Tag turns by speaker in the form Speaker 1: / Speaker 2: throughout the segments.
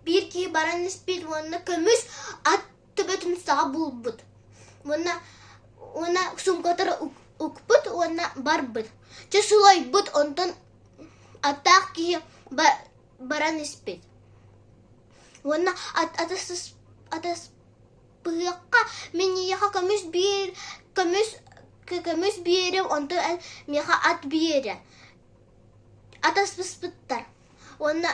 Speaker 1: Биир киһи баран испит уонна көмүс ат төбөтүн саҕа булбут. Уонна уонна суумкатыгар укпут уонна барбыт. Чэ сылайбыт, онтон аттаах киһи баран испит. Уонна атаспыһыахха мин эйиэхэ көмүс биэр көмүс көмүс биэриэм, онтон эн миэхэ ат биэрэ. Атаспыспыттар. Уонна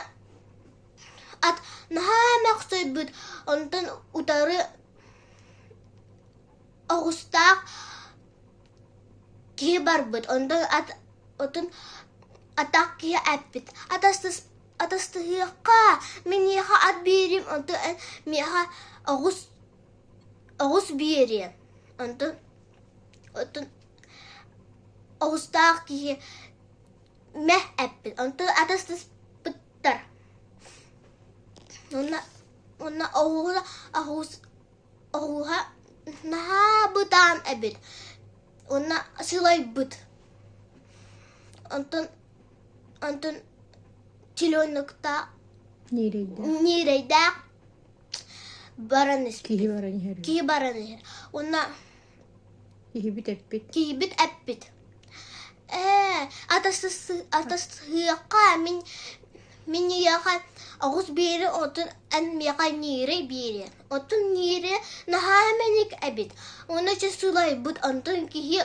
Speaker 1: ат наһаа мөхсөйбүт, онтон утары оҕустаах киһи барбыт, онтон ат отун атах киһи эппит: «Атастыһыахха, мин эйиэхэ ат биэриим, онтон эн миэхэ оҕус оҕус биэриэм». Онтон оттон оҕустаах киһи мэх эппит, онтон атастаспыттар. Уонна уонна оҕуһа оҕус оҕуһа наһаа бытаан эбит уонна сылайбыт. Онтон онтон теленоктаах ньирэйдээх баран испит.
Speaker 2: Киһи баран иһэр.
Speaker 1: Киһи баран иһэр. Уонна
Speaker 2: Киһибит эппит.
Speaker 1: Киһибит эппит. Ээ, атастыһыахха мин мин эйиэхэ оҕус биэри, оттон эн миэхэ ньиирэ биэриэҥ. Оттон ньиирэ наһаа мэник эбит. Уонна чэ сылайбыт, онтон киһи